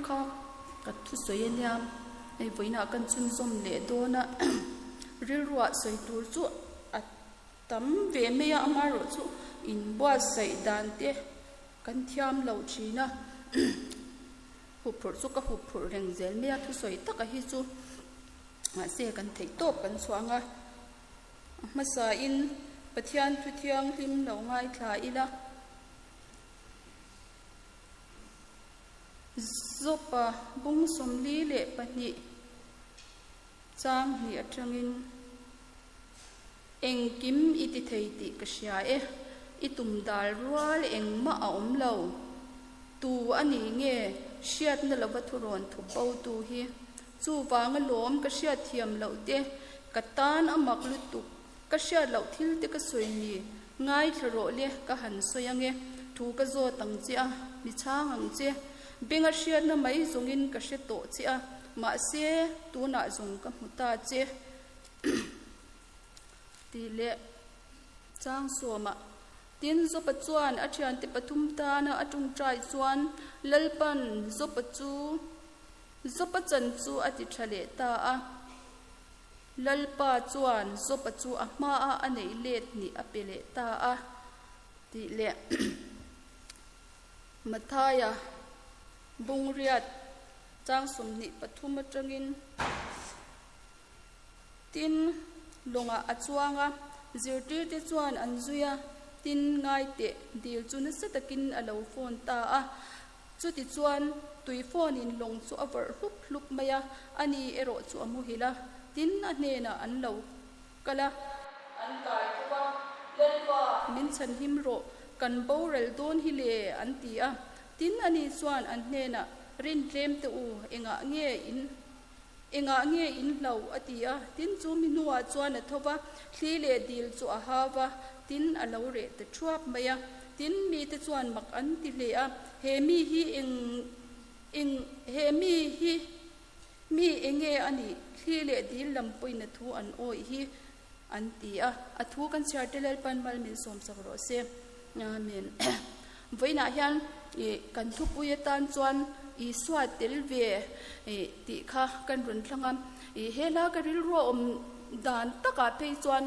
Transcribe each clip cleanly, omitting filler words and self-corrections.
Kha ka thusawi a nia, hei vawiinah kan chhunzawm leh dawn a, rilruah sawi tur chu a tam ve mai a, amaherawhchu inbuatsaih dan te kan thiam lo thin a, huphurh chu ka huphurh reng zel mai a, thusawi taka hi chu mahse kan theih tawp kan chhuah ang a, a hmasain Pathian thu thianghlim lo ngaithla ila. Zawpa bung 42 chang hnih atangin engkim i ti thei tih ka hria e, i tum dal rual engmah a awm lo. Tu a ni nge hriatna lova thurawn thup bo tu hi? Chuvanga lawm ka hriatthiam loh te, ka tan a mak lutuk. Ka hriat loh thil te ka sawi ni, ngaithla rawh le, ka han sawi ange, thu ka zawt ang che a, mi chhang ang che. Benga hriatna mai zawngin ka hre tawh che a, mahse tunah zawng ka hmu ta che. Tih leh chang sawmah. Tin, Zopa chuan a thiante pathum tana a tawngtai chuan Lalpan Zopa chu Zopa chan chu a ti tha leh ta a. Lalpa chuan Zopa chu a hmaah a neih let nih a pe leh ta a, tih leh Mathaia bungriat chang 23 atangin tin lawngah a chuang a, zirtirte chuan an zui a, tin ngaiteh dil chu nasa takin a lo phone ta a. Chutichuan, tui phone-in lawng chu a vawrh hlup hlup mai a, ani erawh chu a muhil a, tin a hnenah an lo kal a. An kai tho va, Lalpa, min chhanhim rawh, kan boral dawn hi le, an ti a. Tin, ani chuan an hnenah, Rin tlem teh u, engah nge in engah nge in hlo? a ti a. Tin, chu mi hnuah chuan a tho va, thli leh dil chu a hau va, tin a lo reh ta thuap mai a. Tin, mite chuan mak an ti hle a, He mi hi eng, eng, he mi hi mi enge a nih? Thli leh dil lam pawhin a thu an awih hi, an ti a. A thu kan chhiar te Lalpan mal min sawmsak rawh se. Amen. Vawiinah hian kan thupui atan chuan Isua tel ve tih kha kan rawn thlang a. He hla ka rilru a awm dan takah phei chuan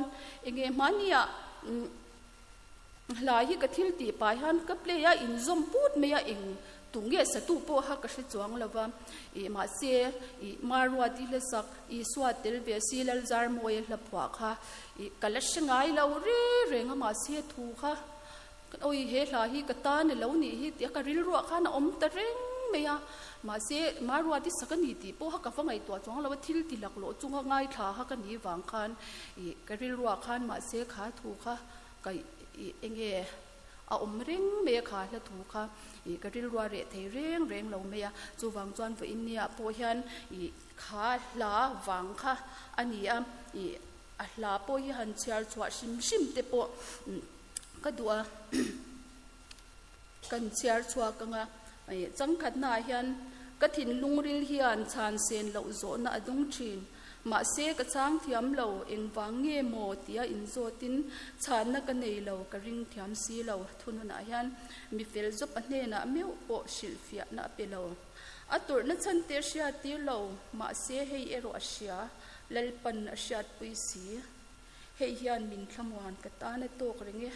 enge hmaniah Hla hi ka thil tih pah hian ka play a, inzawm put mai a, eng tu nge satu pawh kha ka hre chuang lo va. Ih mahse ih Maruati hla sak Isua tel ve si Lalzarmawia hla phuah kha ih ka la hre ngai lo re reng a, mahse thu kha awi he hla hi ka tan a lo nih hi tia ka rilruah khan a awm ta reng mai a. Mahse Maruati sak a ni tih pawh kha ka va ngaihtuah chuang lo a, thil ti laklawh chunga ngaithla kha ka nih vang khan ih ka rilruah khan mahse kha thu kha Ka ih enge a awm reng mai a kha hla thu kha ih ka rilrua reh thei reng reng lo mai a, chuvang chuan vawiin nia pawh hian ih kha hla vang kha a ni a, ih a hla pawh hi han chhiar chhuah hrim hrim te pawh ka duh a, kan chhiar chhuak ang a, ih changkhatnaah hian ka thinlung ril hian chhan sen loh zawhna a dawng thin. Mahse, ka chhang thiam lo, engvang nge maw tia inzawtin chhanna ka nei lo, ka ring thiam si lo. Thununah hian mi fel zawpa hnenah meuh pawh hrilhfiahna a pe lo. A tawrhna chhan te a hriattir lo, mahse hei erawh a hria, Lalpan a hriatpui si. Hei hian min thlamuan ka tan a tawk reng e.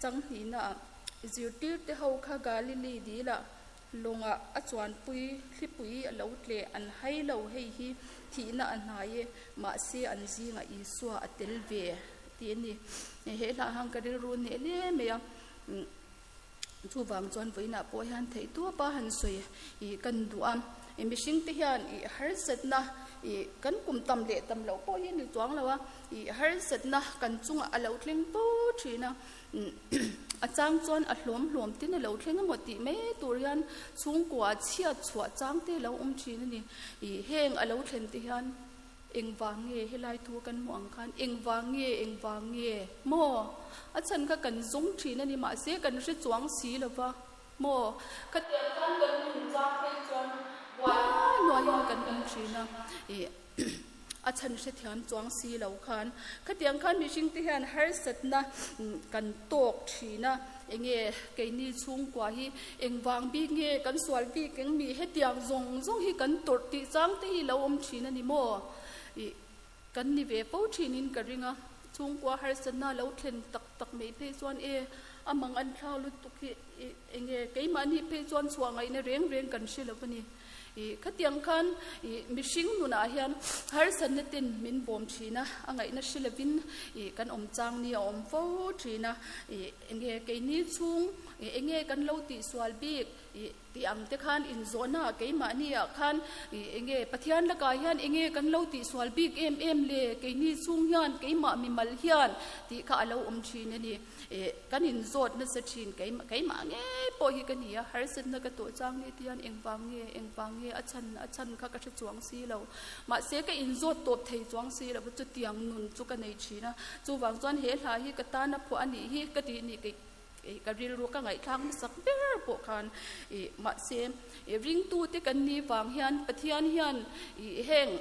Changhnihnaah zirtirte ho kha Galili dilah Lawngah a chuanpui thlipui a lo tleh an hai lo, hei hi thihna a hnai e, mahse an zingah Isua a tel ve tih a ni. He hlah han ka rilru hneh hle mai a, chuvang chuan vawiinah pawh hian theihtawpa han sawi kan duh a. Mihringte hian i harsatna I kan kum tam leh tam loh pawh hi a ni chuang lo a, i harsatna kan chungah a lo thleng fo thin a. A chang chuan a hlawm hlawm tin a lo thleng emaw tih mai tur hian chhungkua chhiat chhuah chang te a lo awm thin a ni. I heng a lo thlen te hian engvang nge helai thu kan hmuh ang khan engvang nge engvang nge maw? A chhan kha kan zawng thin a ni mahse kan hre chuang si lo va maw? Khatiang khan kan nun chang phei chuan buai nuaiin kan awm thin a. I. A chhan hrethiam chuang si lo khan khatiang khan mihring te hian harsatna kan tawk thin a, enge keini chhungkua hi engvang bik nge kan sual bik eng mi hetiang zawng zawng hi kan tawrh tih chang te hi lo awm thin a ni maw? Ih kan ni ve fo thin in ka ring a, chhungkua harsatna lo thlen tak tak mai phei chuan e a mang an thlau lutuk hi enge keimahni phei chuan chhuah ngaihna reng reng kan hre lo a ni. Ih khatiang khan ih mihring nunah hian harsatna ten min bawm thin a, a ngaihna hre lovin ih kan awm chang ni a awm fo thin a. Ih enge keini chhung ih enge kan lo tihsual bik ih tih ang te khan inzawhna keimahni ah khan ih enge Pathian lakah hian enge kan lo tihsual bik em em le keini chhung hian keimah mimal hian tih kha a lo awm thin a ni. Ih kan inzawt nasa thin keimah keimah ngei pawh hi ka ni a, harsatna ka tawh chang nge ti hian engvang nge engvang nge a chhan a chhan kha ka hre chuang si lo. Mahse ka inzawt tawp thei chuang si lo va chutiang nun chu ka nei thin a, chuvang chuan he hla hi ka tan a phuah a nih hi ka tih ni kei ih ka rilru ka ngaihthlak hmasak ber pawh khan ih mahse ih ringtute kan ni vang hian Pathian hian ih heng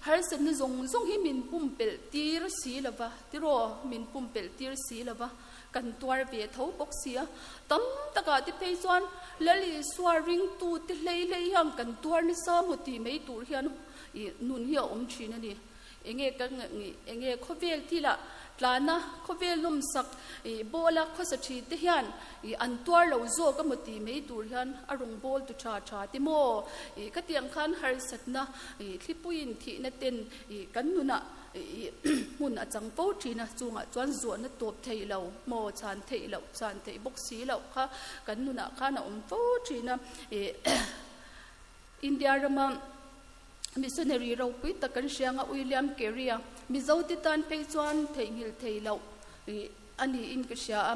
harsatna zawng zawng hi min pumpelh tir si lo va. Tiraw, min pumpelh tir si lo va, kan tuar ve tho bawk si a. Tam takah te phei chuan Lal Isua ringtu te hlei hlei hian kan tuar nasa maw tih mai tur hian ih nun hi a awm thin a ni. Enge ka enge khawvel thilah tlana khawvel nawmsak ih bawla khawsa thin te hian ih an tuar lo zawk a maw tih mai tur hian a rawn bawl tu tha tha te maw ih khatiang khan harsatna ih thlipuiin thihna ten ih kan nunah Hmun a chang fo thin a, chungah chuan zuahna tawp thei lo, maw chhan theih loh, chhan theih bawk si loh kha kan nunah khan a awm fo thin a. India rama missionary ropui tak kan hria ang a, William Carey-a Mizote tan phei chuan theihnghilh thei loh a niin ka hria a.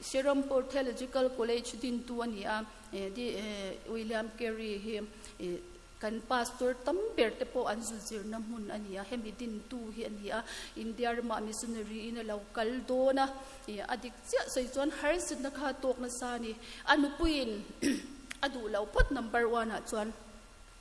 Serampore Theological College dintu a ni a, William Carey hi. Kan pastor tam ber te pawh an zu zirna hmun a ni a, hemi dintu hi a ni a, India ramah missionary in a lo kal dawn a, ih a dik chiah sawi chuan harsatna kha a tawk nasa a ni. A nupuiin a duh lo phawt number one ah chuan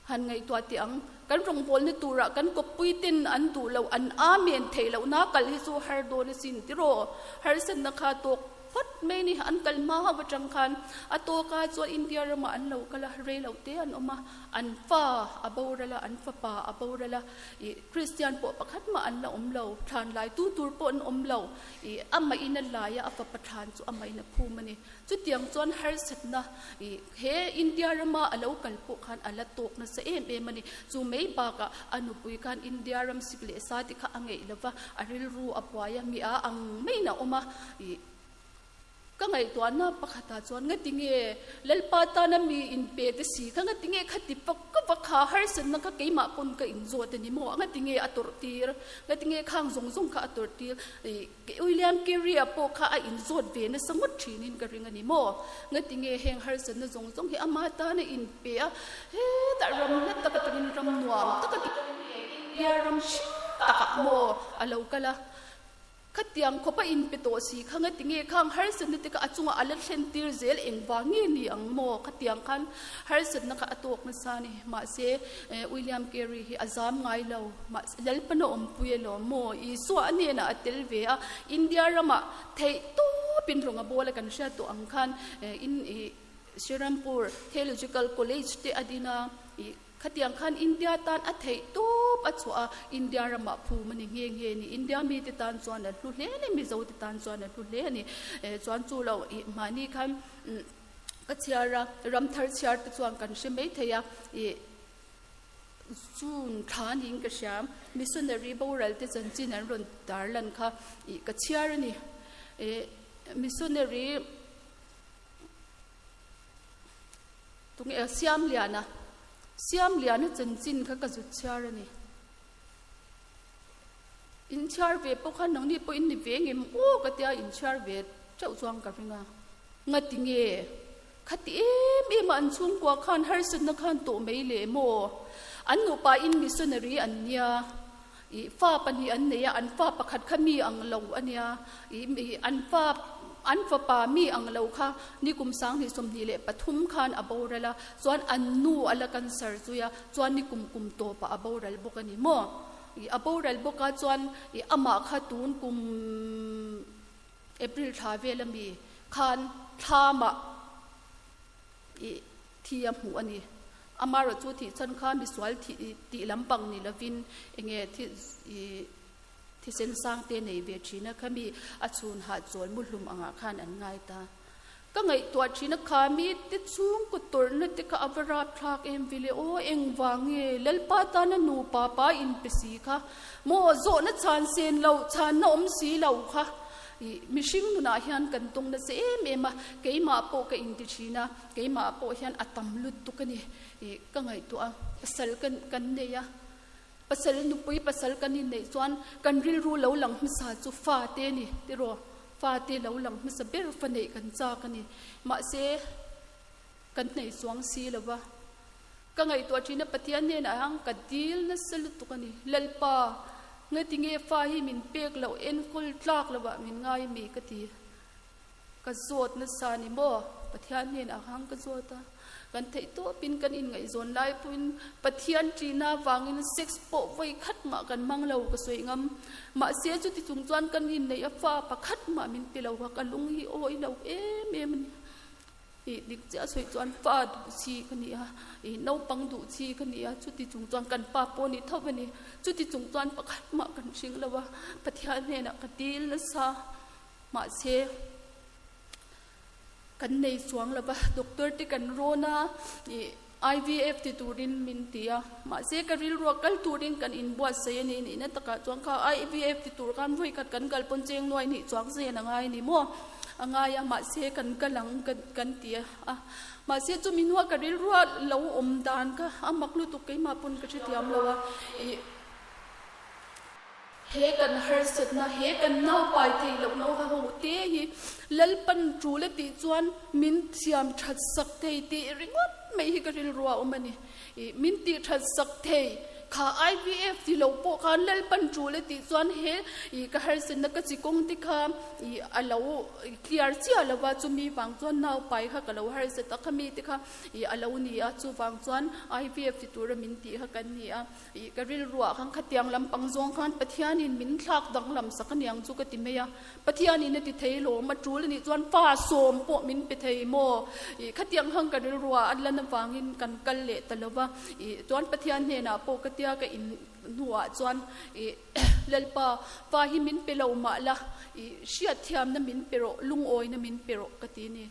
han ngaihtuah teh ang, kan rawngbawlna turah kan kawppui ten an duh loh, an amen theih lohna kal hi chu har dawn asin tiraw, harsatna kha a tawk Phawt mai ni, an kal hma hauh atang khan a tawka chuan India ramah an lo kal a, rei lo te an awm a, an fa a boral a, an fapa a boral a, ih Kristian pawh pakhat mah an la awm lo, thlan lai tu tur pawh an awm lo, ih amahin a lai a, a fapa thlan chu amahin a phum a ni. Chutiang chuan harsatna ih he India rama a lo kal pawh khan a la tawk nasa em em a ni. Chu mai bakah a nupui khan India ram sik leh sa te kha a ngeih lo va, a rilru a buai a, mi a ang maiin a awm a. Ih, ka ngaihtuahna pakhatah chuan ngati nge Lalpa tana mi inpe te si kha ngati nge khati vak vak kha harsatna kha keimah pawn ka inzawt a ni maw? Ngati nge a tawrh tir? Ngati nge khang zawng zawng kha a tawrh tir? Ih, William Carey-a pawh kha a inzawt ve nasa ngawt thinin ka ring a ni maw? Ngati nge heng harsatna zawng zawng hi ama tana inpe a, hetah ram hla tak atangin ram nuam tak atangin India ram hring takah maw a lo kal a? Khatiang khawpa inpe tawh si kha ngati nge khang harsatna te kha a chungah a la thlen tir zel engvang nge ni ang maw? Khatiang khan harsatna kha a tawk nasa a ni. Mahse, William Carey hi a zam ngai lo. Mahse, Lalpana awmpui alawm maw? Isua a hnenah a tel ve a, India ramah theih tawpin rawnga bawla kan hriat tawh ang khan in Serampore Theological College te a din a. Khatiang khan India tan a theih tawp a chhuah a, India ramah phum a ni nghe nghe a ni. India mite tan chuan a hlu hle a ni, Mizo te tan chuan a hlu hle a ni. Chuan chu lo ih mahni khan ka chhiar a, ram thar chhiar te chuan kan hre mai thei a, ih June thla niin ka hria, missionary boral te chanchin an rawn tarlan kha ih ka chhiar a ni. Missionary Tunge Siamliana. Siamliana chanchin kha ka zut chhiar a ni. In chhiar ve pawh khan nangni pawh in ni ve ngem aw ka tia in chhiar ve teuh chuang ka ring a. Ngati nge? Khati em em a an chhungkua khan harsatna khan tawh mai leh maw? An nupa in missionary an nia, ih fa pahnih an nei a, an fa pakhat kha mi ang lo a nia, ih an fa an fapa mi ang lo kha ni kum 2023 khan a boral a, chuan an nu a la cancer zui a, chuan ni kum kum tawpah a boral bawk a ni maw? Ih a boral bawk a, chuan ih amah kha tun kum April thla vel ami khan thlamah ih thi a hmuh a ni. Amaherawh chu thih chhan kha misual thih tih lampang ni lovin enge thi ih thisen sang te nei ve thin a, khami a chhun hahchawl muhlum angah khan an ngai ta. Ka ngaihtuah thin a, kha mi te chhungkaw tawrhna te kha a va rap thlak em vile aw, engvang nge Lalpa tana nupa pa inpe si kha maw zawhna chhan sen lo, chhanna awm si lo kha ih mihring nunah hian kan tawng nasa em em a, keimah pawh ka inti thin a, keimah pawh hian a tam lutuk a ni ih ka ngaihtuah a, pasal kan kan nei a, pasal nupui pasal kan inneih chuan kan rilru lo lang hmasa chu fa te a ni tiraw. Fate lo lang hmasa ber fa neih kan chak a ni. Mahse, kan hnaih chuang si lo va. Ka ngaihtuah thin a, Pathian hnenah hian ka dil nasa lutuk a ni. Lalpa, ngatinge fa hi min pek loh, enkawl tlak lovah min ngai mi ka ti. Ka zawt nasa a ni maw? Pathian hnenah khan ka zawt a. Kan theih tawpin kan inngaihzawn lai pawhin Pathian ṭihna avangin sex pawh vawi khat mah kan hmang lo ka sawi ngam. Mahse chuti chung chuan kan inneih a fa pakhat mah min ti lo a, ka lung hi awi lo em em a ni. Ih dik chiah sawi chuan fa duh chi ka ni a, ih naupang duh chi ka ni a, chuti chung chuan kan pa pawh ni tho a ni. Chuti chung chuan pakhat mah kan hring lo a, Pathian hnenah ka dil nasa. Mahse. Kan nei chuang lo va, doctor te kan rawn a, ih IVF ti turin min ti a, mahse ka rilru a kal turin kan inbuatsaih a ni nihna takah chuan kha IVF ti tur khan vawi khat kan kal pawn cheng nuai hnih chuang zen a ngai a ni maw? A ngai a, mahse kan kal ang kan ti a, mahse chumi hnua ka rilru a lo awm dan kha a mak lutuk keimah pawn ka hrethiam lo a, ih. He kan harsatna, he kan naupai theih loh no ha ho te hi Lalpan tul a tih chuan min thiam that sak thei tih ringawt mai hi ka rilru a awm a ni. Ih, min tih that sak thei kha IVF ti lo pawh khan Lalpan tul a tih chuan he ih ka harsatna ka chi kawng te kha ih a lo clear chiah lo va, chumi vang chuan naupai kha ka lo harsat a, khami te kha ih a lo ni a, chuvang chuan IVF ti tura min tih kha kan ni a. Ih, ka rilruah khan khatiang lampang zawng khan Pathianin min thlak danglam sak aniang chu ka ti mai a. Pathianin a ti thei lawm, a tul anih chuan fa sawm pawh min pe thei maw? Ih, khatiang khan ka rilruah a lan avangin kan kal leh ta lo va. Ih, chuan Pathian hnenah pawh ka tia ka in hnuah chuan ih, Lalpa, fa hi min pe lo mah la, ih, hriatthiamna min pe rawh, lungawina min pe rawh ka ti a ni.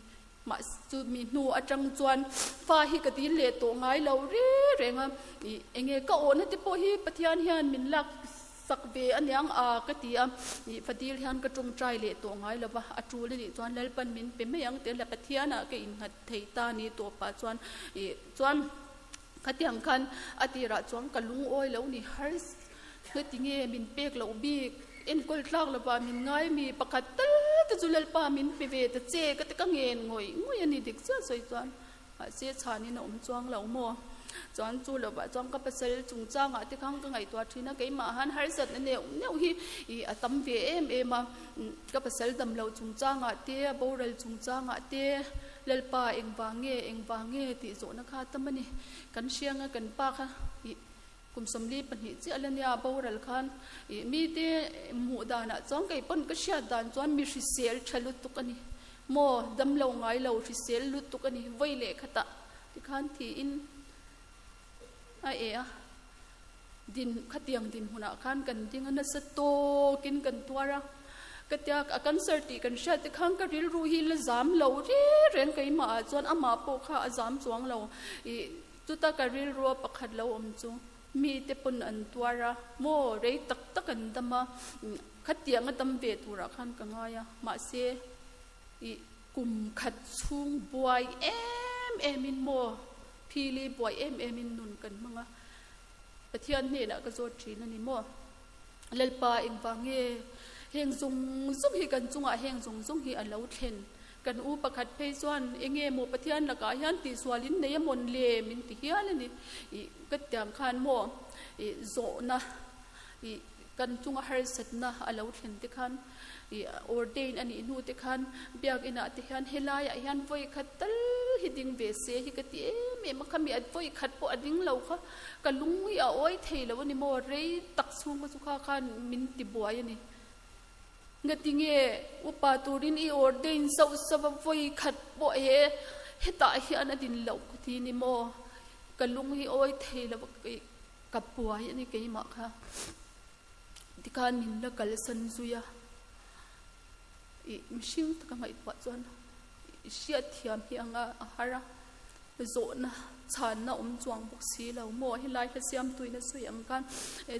Mahse chu mi hnu atang chuan fa hi ka dil leh tawh ngai lo reng reng a, ih enge ka awhna te pawh hi Pathian hian min lak sak ve aniang a ka ti a, ih fa dil hian ka tawngtai leh tawh ngai lo va, a tul anih chuan Lalpan min pe mai ang tel a Pathianah ka innghat thei ta ni tawh pah chuan ih chuan khatiang khan a tirah chuan ka lungawi lo ni har Heti nge min pek loh bik? Enkawl tlak lovah min ngai mi pakhat tal te chu Lalpa min pe ve ta che ka ti ka ngen ngawih ngawih a ni dik chiah sawi chuan mahse chhanin a awm chuang lo maw? Chuan chu lovah chuan ka pasal chungchangah te khan ka ngaihtuah thin a, keimah han harsatna neuh neuh hi ih a tam ve em em a, ka pasal dam loh chungchangah te, a boral chungchangah te Lalpa engvang nge engvang nge tih zawhna kha a tam a ni. Kan hrianga kan pa kha ih Kum 42 chiah la nia boral khan ih mite hmuh danah chuan kei pawn ka hriat dan chuan mi hrisel tha lutuk a ni maw damlo ngai lo hrisel lutuk a ni vawi leh khatah tikhan thiin a e a din khatiang dinhmunah khan kan ding a nasa tawkin kan tuar a ka tia a cancer tih kan hriat te khan ka rilru hi la zam lo reng reng keimah ah chuan amah pawh kha a zam chuang lo ih Chuta ka rilrua pakhat lo awm chu mite pawn an tuar a, maw rei tak tak an dam a, khatiang a dam ve turah khan ka ngai a, mahse ih kum khat chhung buai em em in maw. Phili buai em em in nun kan hmang a, Pathian hnenah ka zawt thin a ni maw? Lalpa engvang nge heng zawng zawng hi kan chungah heng zawng zawng hi a lo thlen? Kan u pakhat phei chuan enge maw Pathian lakah hian tihsual in nei a mawn le min ti hial a ni. Ih ka tiang khan maw ih zawhna ih kan chunga harsatna a lo thlen te khan ih ordain a nih hnu te khan biakinah te hian helaiah hian vawi khat tal hi ding ve se hi ka ti em em a, khami a vawi khat pawh a ding lo kha ka lung hi a awi thei lo a ni maw rei tak chhung kha chu kha khan min ti buai a ni. Ngatinge upa turin i ordain sauh sauh a vawi khat pawh he hetah hian a din loh ka ti ni maw ka lung hi awi thei lo ka buai a ni keimah kha tikhan min la kalsan zui a ih mihring taka ngaihtuah chuan hriatthiam hi anga a har a. Zawhna chhanna awm chuang bawk si lo maw? Helai hla siamtuina sawi ang khan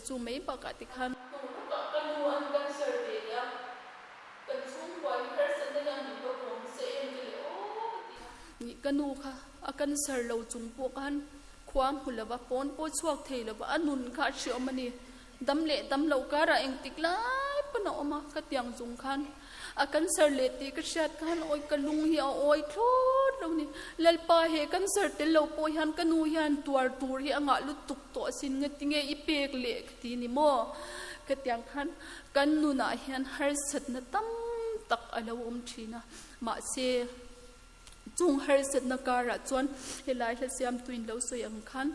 chu mai bakah te khan. Hnungah ka nu an cancer ve leh a, kan chhungkua hi harsatna hian min va vawng nasa em ka leh aw ka ti a. Nih ka nu kha a cancer lo chung pawh khan khua hmu lova, pawn pawh chhuak thei lova, a nun kha a hreawm a ni. Dam leh dam loh karah engtik lai pawn a awm a, ka tiang chung khan a cancer leh tih ka hriat khan awi ka lung hi a awi thlawt lo ni. Lalpa he cancer tel lo pawh hian ka nu hian tuar tur hi a ngah lutuk tawh asin nge tinge i pek leh ka ti ni maw? Ka tiang khan kan nunah hian harsatna tam tak a lo awm thin a, mahse, Chung harsatna karah chuan helai hla siamtuin lo sawi ang khan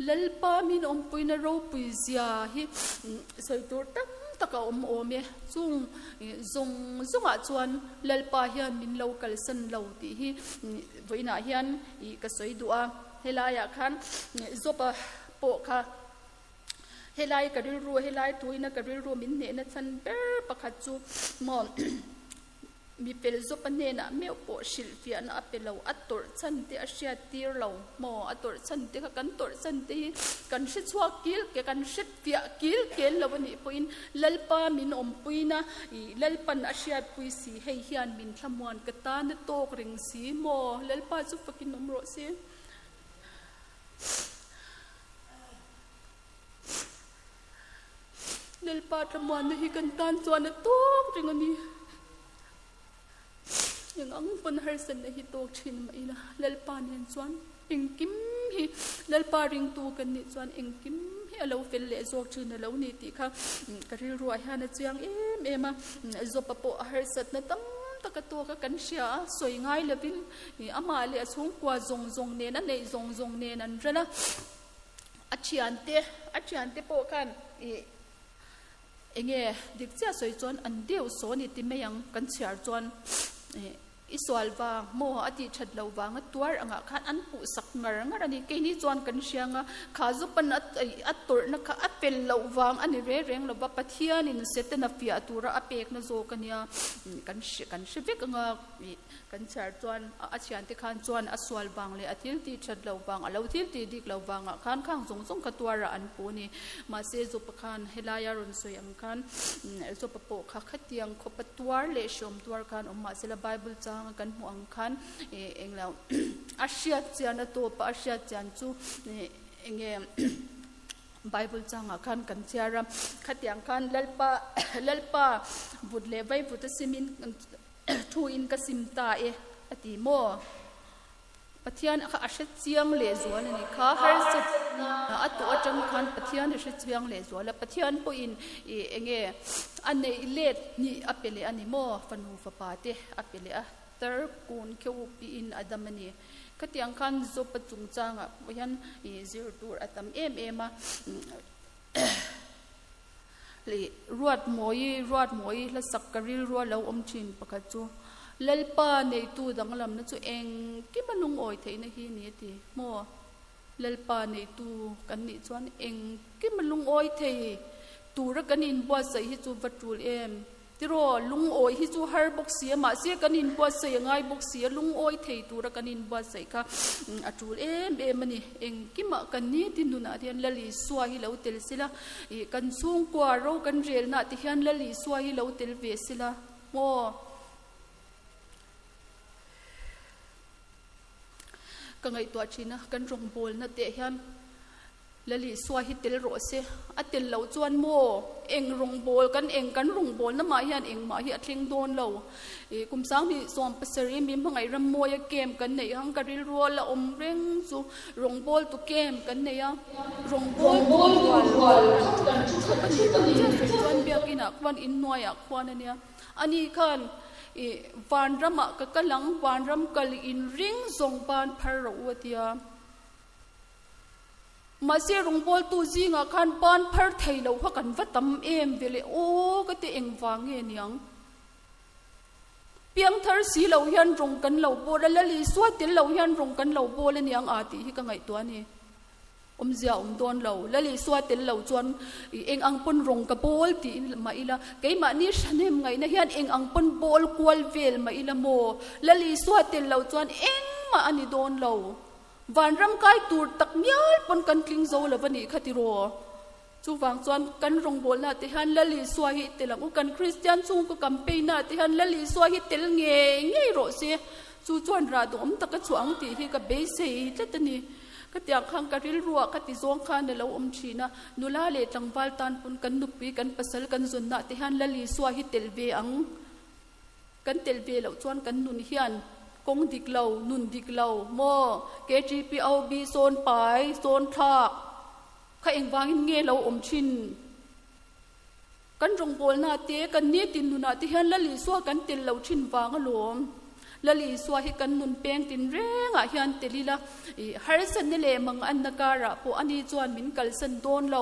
Lalpa min awmpuina ropui zia hi sawi tur tam tak a awm awm e. Chung zawng zawngah chuan Lalpa hian min lo kalsan lo tih hi vawiinah hian ka sawi duh a. Helaiah khan Job-a pawh kha helai ka rilru, helai tuina ka rilru min hnehna chhan ber pakhat chu maw Mi fel zawpa hnenah meuh pawh hrilhfiahna a pe lo, a tawrh chhan te a hriat tir lo maw? A tawrh chhan te kha kan tawrh chhan te hi kan hre chhuak kil ke, kan hre fiah kil kel lo a nih pawhin Lalpa min awmpuina ih Lalpan a hriatpui si, hei hian min thlamuan ka tan a tawk reng si maw? Lalpa chu fakin awm rawh se. Lalpa thlamuanna hi kan tan chuan a tawk reng a ni. Eng ang pawn harsatna hi tawk thin mah ila Lalpa nen chuan engkim hi Lalpa ringtu kan nih chuan engkim hi a lo fel leh zawk thin a lo ni tih kha ka rilruah hian a chiang em em a. Zawpa pawh a harsatna tam tak a tawk a kan hria a, sawi ngai lovin amah leh a chhungkua zawng zawng nen a neih zawng zawng nen an ral a. A thiante, a thiante pawh khan ih enge dik chiah sawi chuan an deuh saw ni ti mai ang kan chhiar chuan ih i sual vang maw a tih that loh vanga tuar angah khan an puh sak ngar ngar a ni. Keini chuan kan hriang a, kha zupan a a tawrhna kha a fel loh vang a ni reng reng lo va, Pathianin Setana fiah tura a pekna zawk a nia kan hre kan hre vek anga ih Kan chhiar chuan a thiante khan chuan a sual vang leh a thil tih that loh vang, a lo thil tih dik loh vangah khan khang zawng zawng kha tuarah an pu a ni. Mahse Jopa khan helaia rawn sawi ang khan Jopa pawh kha khatiang khawpa tuar leh hriawm tuar khan awm mahsela Bible changa kan hmuh ang khan englo a hriat chian a tawpa a hriat chian chu enge Bible changah khan kan chhiar a, khatiang khan Lalpa Lalpa vut leh vaivut a simin Thu in ka sim ta e a ti maw? Pathian kha a hre chiang leh zual a ni kha. Harsatna a tawh atang khan Pathian a hre chiang leh zual a, Pathian pawhin ih enge a neih let hnih a pe leh a ni maw? Fanu fapa te a pe leh a, tar kun kheuh piin a dam a ni. Khatiang khan Job-a chungchangah pawh hian ih zir tur a tam em em a. Leh Ruatmawi, Ruatmawi hlasak ka rilru a lo awm thin pakhat chu Lalpa neitu danglamna chu engkim a lungawi theihna hi ni a ti maw? Lalpa neitu kan nih chuan engkim a lungawi thei tura kan inbuatsaih hi chu va tul em? Tiraw, lungawi hi chu har bawk si a, mahse kan inbuatsaih a ngai bawk si a, lungawi thei tura kan inbuatsaih kha a tul em em a ni. Engkimah kan nitin nunah hian Lal Isua hi lo tel sila, ih kan chhungkua ro kan relnaah te hian Lal Isua hi lo tel ve sila maw? Ka ngaihtuah thin a, kan rawngbawlna teh hian Lali Isua hi tel rawh se. A tel loh chuan maw eng rawngbâwl kan eng kan rawngbâwlna mah hian engmah hi a thleng dâwn lo. Ih kum sanghnih 70 mi hmangaih rammawia camp kan neih ang ka rilru a la awm reng chu rawngbâwltu camp kan nei a. Rawngbâwltu rual kan thu thap a ni tak chiah sawi chuan biakinah khuan inhnuaiah khuan a nia. Ani khan ih vanramah ka kal ang, vanram kal inring zawng ban phar rawh u a tia. Mahse rawngbawltu zingah khan ban phar thei loh kha kan va tam em ve le aw ka ti engvang nge niang. Piangthar si lo hian rawng kan lo bawl a, Lal Isua tel lo hian rawng kan lo bawl aniang a tih hi ka ngaihtuah a ni. Awmzia awm dawn lo, Lal Isua tel lo chuan eng ang pawn rawng ka bawl tih mah ila, keimahni hranem ngaihna hian eng ang pawn bawl kual vel mah ila maw, Lal Isua tel lo chuan engmah a ni dawn lo. Vanram kai tur tak ngial pawn kan tling zo lo va nih kha tiraw? Chuvang chuan kan rawngbawlna te hian Lal Isua hi tel ang u, kan Kristian chhungkaw campaign ah te hian Lal Isua hi tel ngei ngei rawh se, chu chuan rah duhawm taka chhuah ang tih hi ka beisei tlat a ni. Ka tiang khan ka rilruah ka ti zawng khan a lo awm thin a, nula leh tlangval tan pawn kan nupui kan pasal kan zawnna te hian Lal Isua hi tel ve ang. Kan tel ve loh chuan kan nun hian kawng dik lo, nun dik lo maw? KTPOB sawn pai, sawn thlak kha engvangin nge lo awm thin? Kan rawngbawlna te, kan nitin nunah te hian Lal Isua kan tel lo thin vang alawm. Lal Isua hi kan nun peng tin rengah hian tel ila, i harsatna leh manganna karah pawh ani chuan min kalsan dawn lo.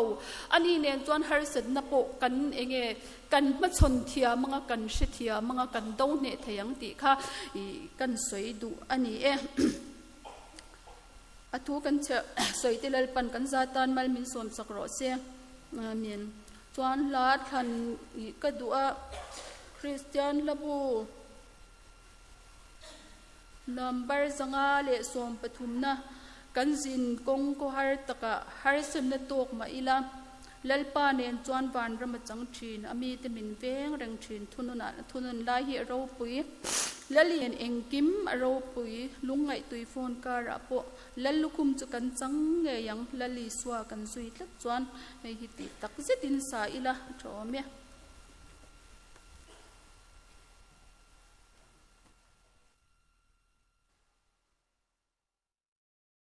Ani nen chuan harsatna pawh kan enge Kan hmachhawn thiam anga kan hre thiam anga kan do hneh thei ang tih kha kan sawi duh a ni e. A thu kan sawi te Lalpan kan za tan mal min sawm sak rawh se. Amen. Chuan hla thlan ka duh a, Kristian hlabu number 513 na kan zin kawng khawhar takah harsatna tawk mah ila, Lalpa nen chuan vanram a chang thin, a mite min veng reng thin, thununah thunun lai hi a ropui, Lalian engkim a ropui, lungngaih phone karah pawh Lal lukhum chu kan chang ngei ang, Lal Isua kan zui tlat chuan hei hi tih tak zetin sa ila a tha awm e.